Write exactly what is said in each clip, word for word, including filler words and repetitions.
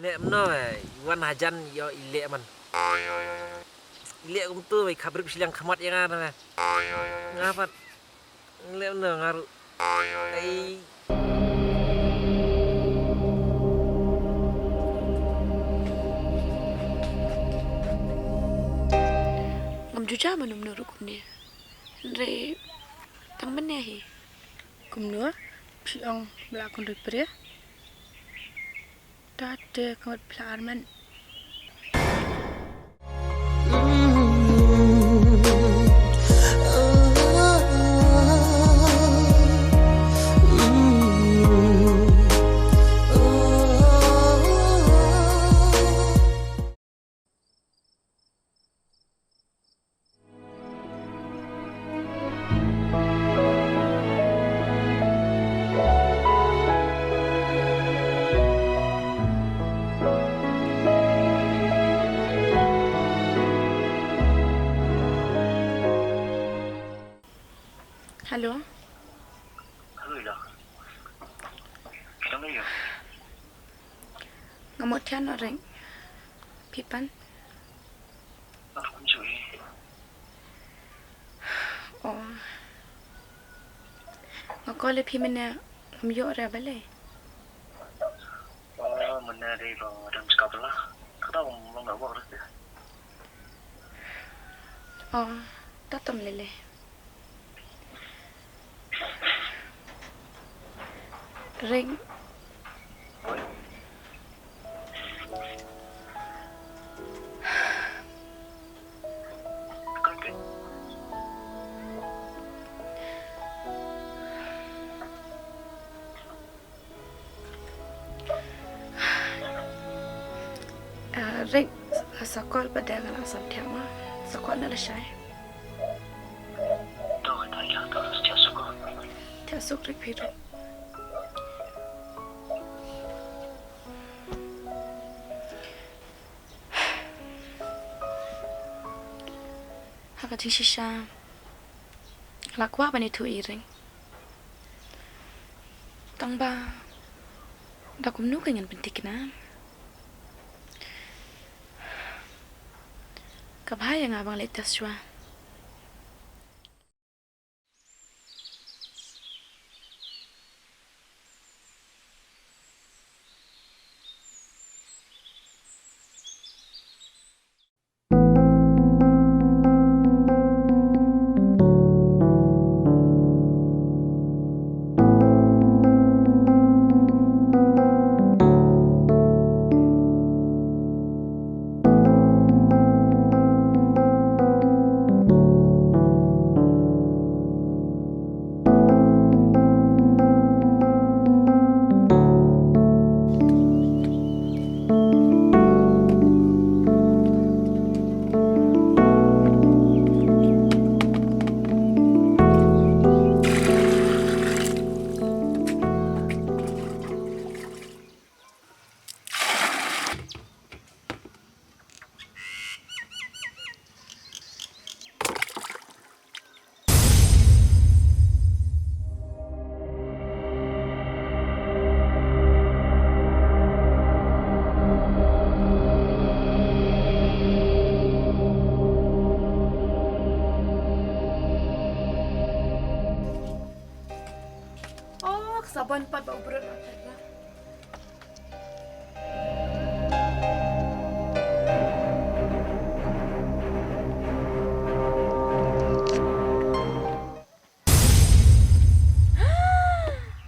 Leh mano, eh, i wan hajan ïoh i leh man. I leh kumtu, eh, khabrip shiliang khmat ïa nga na, eh. Nga pat. Leh mano nga ruh. Ai. Ngam ju jia mano mano ruh kumne. Hynrei tang mynne hi. Kumno? Phi ong ba la kynduh pyrshah? Ta te ka wat pla armen. Hello. Hello, Ida. Hello, Ida. Nga mut thiah noh Reng. Phi pan? Nga kum shu hi. Oh. Nga call ïa phi mynne ngam ïoh re balei? Oh, mynne dei ba dang chikap la. Kata ngam ngam ïoh re. Oh, ta tam lele. Reng. Ah, Reng, sa call pat de nga la sam thiah ma. Sa call na lashai. To, to, to, to, thiah suk. Thiah suk Reng phi ruh. Ha ka jingshisha la kwah ban ïathuh ïa Reng. Tang ba da kumno ka ngan pynthikna. Ka bha ïa nga ban leh test shuwa. Oh, ka sabon pat ba u brut ma pat la.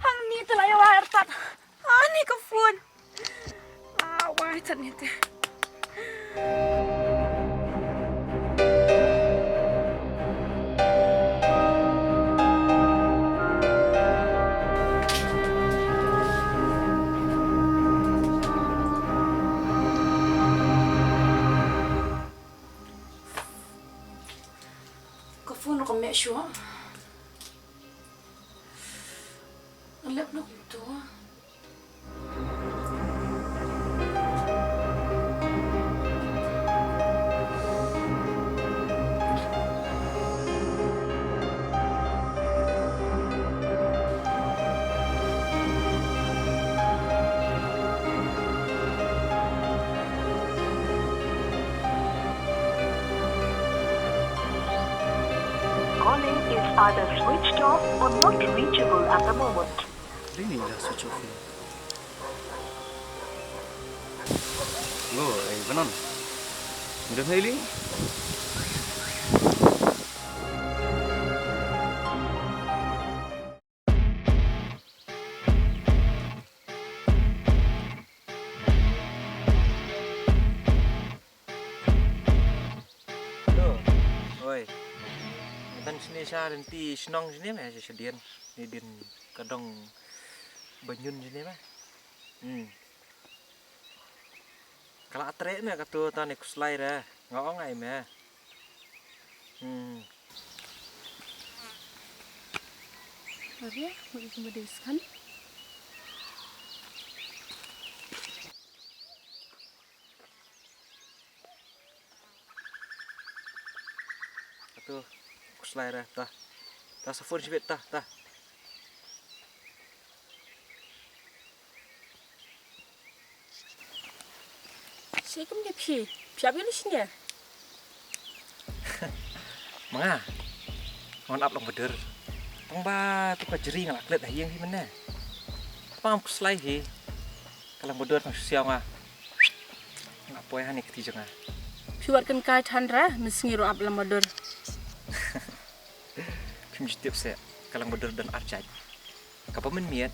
Hangne te la ïa wai artat. Ani ka phone. Ah, wai artat ne te. Ka phone ruh kam mih shuh. Ngan leh noh kumto. is either switched off or not reachable at the moment. Rini la switch off. Go, eh, Vernon. Udah, Hailey? Hello. Oi. Ngan sni sha dien ti shnong sni me sha dien. Ni dien ka dong banyun sni me. Hmm. Ka la treh me ka tu ta ni kuslai re. Nga ong ai me. Hmm. Are, mo ikut mo dei skan. Atu kuslai re ta. Ta sa phone sibit ta ta. Shi kum de phi. Phi ap ïa ni shi ne. Manga. Ngan ap long badur. Tang ba tu ka jri nga la klet ha ïing hi mene. Pang kuslai hi. Ka long badur tang siaw nga. Nga poi ha ni kti jong nga. Phi wat kan kai than ra, min sngi ruh ap long badur. Phim ju tip se, ka long badur don ar jait. Kaba mynmiet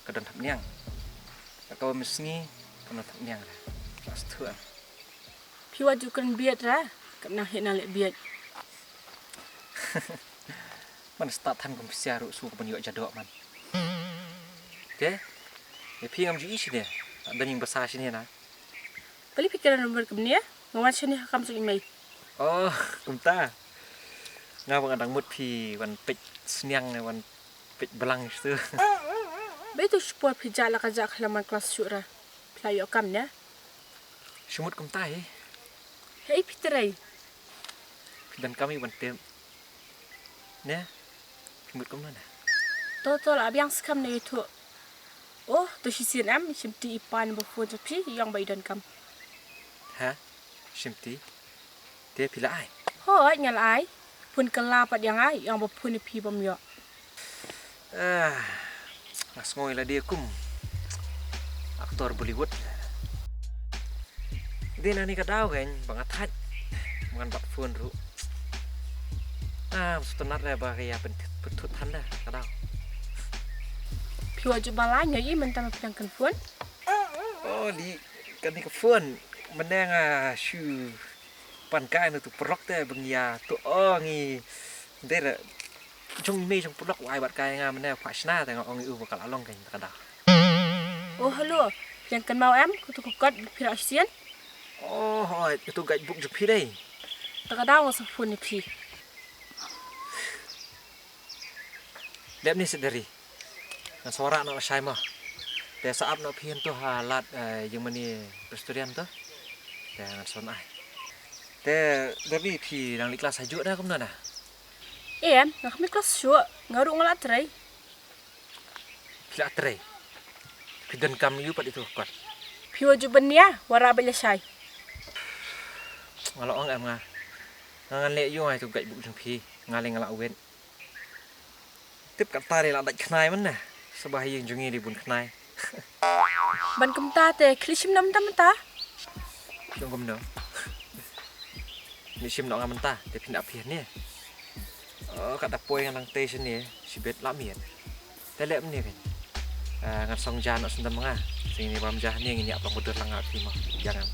ka don thapniang. Kaba mynsngi ka don thapniang re. Mas thuh. Phi wat ju kren biat ra, ka nang heh nang leh biat. Man start than kum pisa ruh su ka ban ïoh jadok man. Te? Ïa phi ngam ju i shine. Don ïing basa shine na. Pali phi kren rum ber kumne, nga wan shane ha kam jong i mei. Oh, kumta. Nga ba nga dang mut phi wan peit sniang ne wan peit blang tu. Bei tu shipor phi ja la ka ja khlaman klas shuh ra. Phi la ïoh kam ne. Shimut kumta hi. Hei phi trei. Phi don kam i wan tem. Ne? Phi mut kumno ne? To to la biang skam ne ïathuh. Oh, to shisien em, shim ti i pan ba phone sa phi, ïong ba i don kam. Ha? Shim ti? Te phi la ai? Hooid nga la ai. Phone ka la pat ïa nga, ïong ba phone phi bam ïoh. Ah, nga sngew ïa lade kum actor Bollywood. Dei na ni ka daw kein ba nga thait. Ba ngan bat phone ruh. Ah, sngewtynnat re ba ka ïa pyn-, pynthut than da ka daw. Phi wa ju ba la ngi i mynta ma phi dang kan phone. Oh, di kani ka phone. Mynne nga shu pan kai na tu paralok te ba ngi ïa tu ong i. Dei re jong i mei jong paralok wa ai bad kai nga mynne pha shna te nga ong i u ba ka la long kein ta ka daw. Oh, hello. Phi dang kynmaw em, kutu ku kot phi rah shisien. Oh, hooid, kutu guidebook jong phi dei. Ta ka daw nga sa phone ïa phi. Dep ni sedari. Ngan sa wanrah noh lashai mo. Te sa ap noh phi hynto ha lad, eh, ïing mane restaurant to. Te ngan sa wan ai. Te dep ni phi dang leit klas ha juh da kumno da? Em, nga khmih klas shuh, nga ruh nga la trei. Phi la trei. Phi donkam ïa u pat itu kot. Phi wa ju benia, wanrah beit lashai. Nga la ong em nga. Nga ngan leh ïa u ngai tu guidebook jong phi. Nga leh nga la wet. Tip kata dei la dait khnai man na. Saba ha ïing jong ngi dei bun khnai. Ban kumta te khlieh shim noh mynta mynta. Shim kumno? Ni shim noh nga mynta te phin ap phi ne. Oh, ka da poi nga nang te shane shibit la miet. Te leh mynne kan. Ah, ngan song ja noh sendam nga. Sing ni bam ja ni ngin ïa plang mudur lang nga phi mo. Jangan.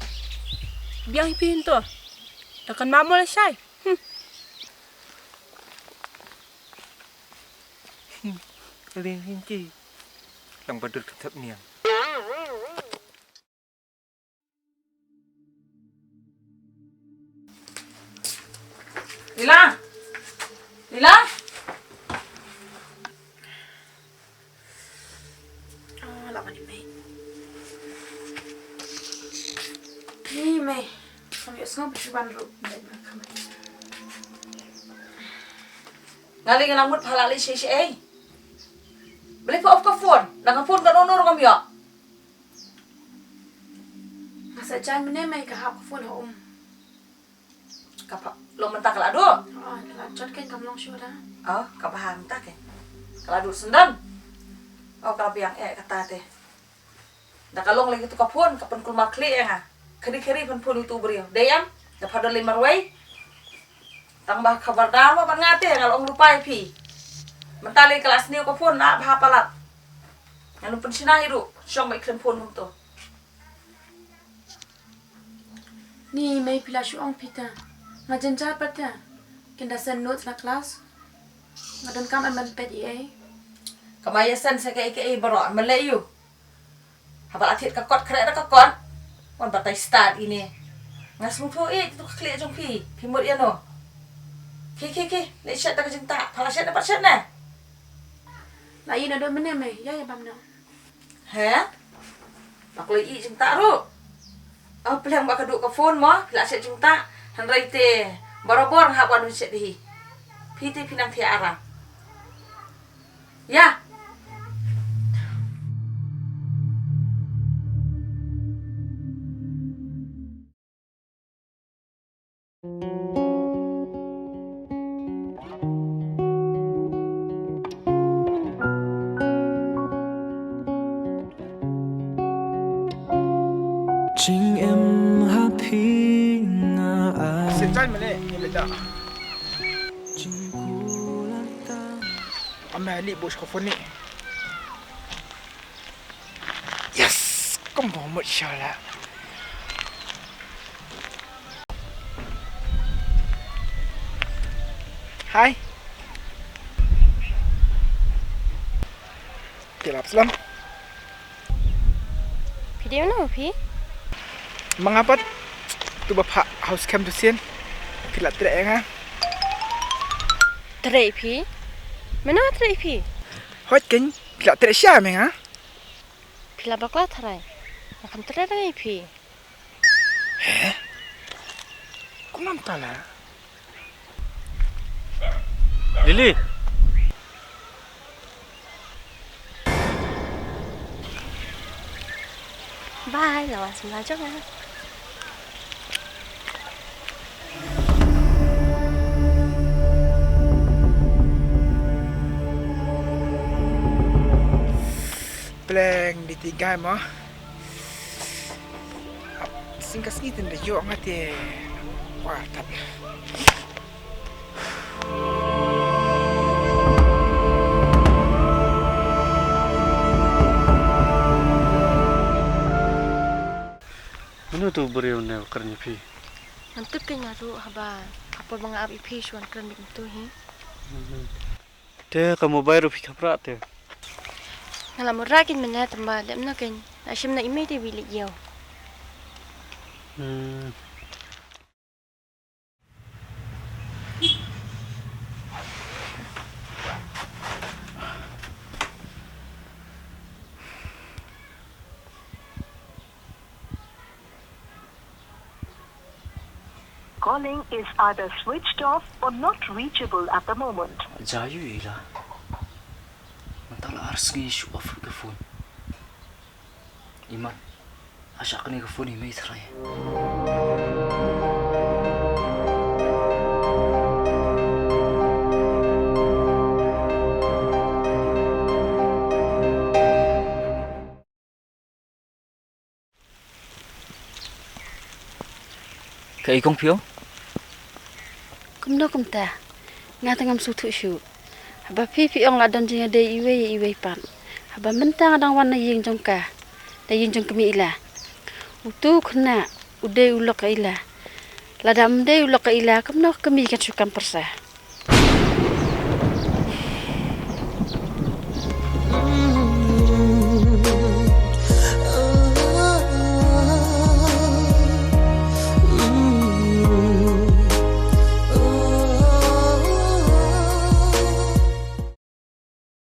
Biang hi phi hynto. Da kan mamol shai. Hmm. Ring ring ki. Lang badur ka thep niang. Lila. Lila. Ah, la mani mei. Ni mei. Kami usngo bisu ban ru. Ngali ngalang mut phala li shi shi ei. Beli pha off ka phone. Nang ka phone ka nonor kam ïoh. Nga sa jan mene mei ka hap ka phone ha um. Ka pha long mynta ka la do. Ah, ka la jot kein kam long shuh da. Oh, ka bha mynta ke. Ka la duh syndon. Oh, ka la biang eh kata te. Da ka long lei katu ka phone, ka pynkulmar khlieh ïa nga. Kheri kheri pynphone utu u briew. Dei em, da pha don lei marwei. Tang ba khabar da ma ban nga te, nga la ong lypa ïa phi. Mynta lei ka la sniew ka phone, na bha palat. Ngan ym pynshna hi ruh, shong ba i khlem phone kumto. Ni mei, phi la shu ong phi ta. Nga jynjar pat ta. Kin da send notes na class. Nga donkam ban peit ei ei. Ka ma ïa send sa kaei kaei baroh, ma leh ïa u. Haba la thied ka kot, khreh da ka kot. Wan batai stad ine. Nga sngewthuh ïa katu ka khlieh jong phi. Phi mut ïano. Ki ki ki, leit shet da ka jingtah. Pha la shet ne pat shet ne? La ïa na dot mynne mei, ïa ïa bam na. He? Ba kloi ïa jingtah ruh. Oh, pleng ba ka duh ka phone mo, phi la shet jingtah. Hynrei te barabor nga hap wan shet hi. Phi te phi nang thiah aram. Ïa. Jingim ha phi nga ai. Sejai mane ni beda. Jingkulang ta. Ame ali bos ko phone ni. Yes, kum ba mut sha la. Hi. Te lap slam. Phi dei mano phi? Ma nga pat. Tu ba pha house cam tu sien. Phi la treh ïa nga. Treh phi? Mano treh phi? Hot ken phi la treh sha me nga. Phi la bakla tharai. Nga kham treh da ngai phi. He? Kumno mynta la? Lily. Bye, la wan samla jong nga. Pleng di tiga mo. Sing ka sngi tin da ïoh nga te. Wah, tap. Mano tu briew ne kren ïa phi? Ngam tip kein nga ruh haba ka por ba nga ap ïa phi shu wan kren beit mynta hi. Te ka mobile ruh phi khapra te. Nga la mut rah kein mynne tang ba lem na kein. La shim na email te wi leit ïew. Hmm. Calling is either switched off or not reachable at the moment. Jayu ila. Mynta la ar sngi shu off ka phone. Imat. Asha kane ka phone i mei trai. Ka i kong phi ong? Kumno kumta? Nga te ngam sngewthuh shuh. Haba phi phi ong la don jingïadei iwei ïa iwei pat. Haba mynta nga dang wan na ïing jong ka. Na ïing jong ka mei ila. Utu u khynnah u dei u lok ka ila. Lada ym dei u lok ka ila kumno ka mei kan shu kam pyrsa.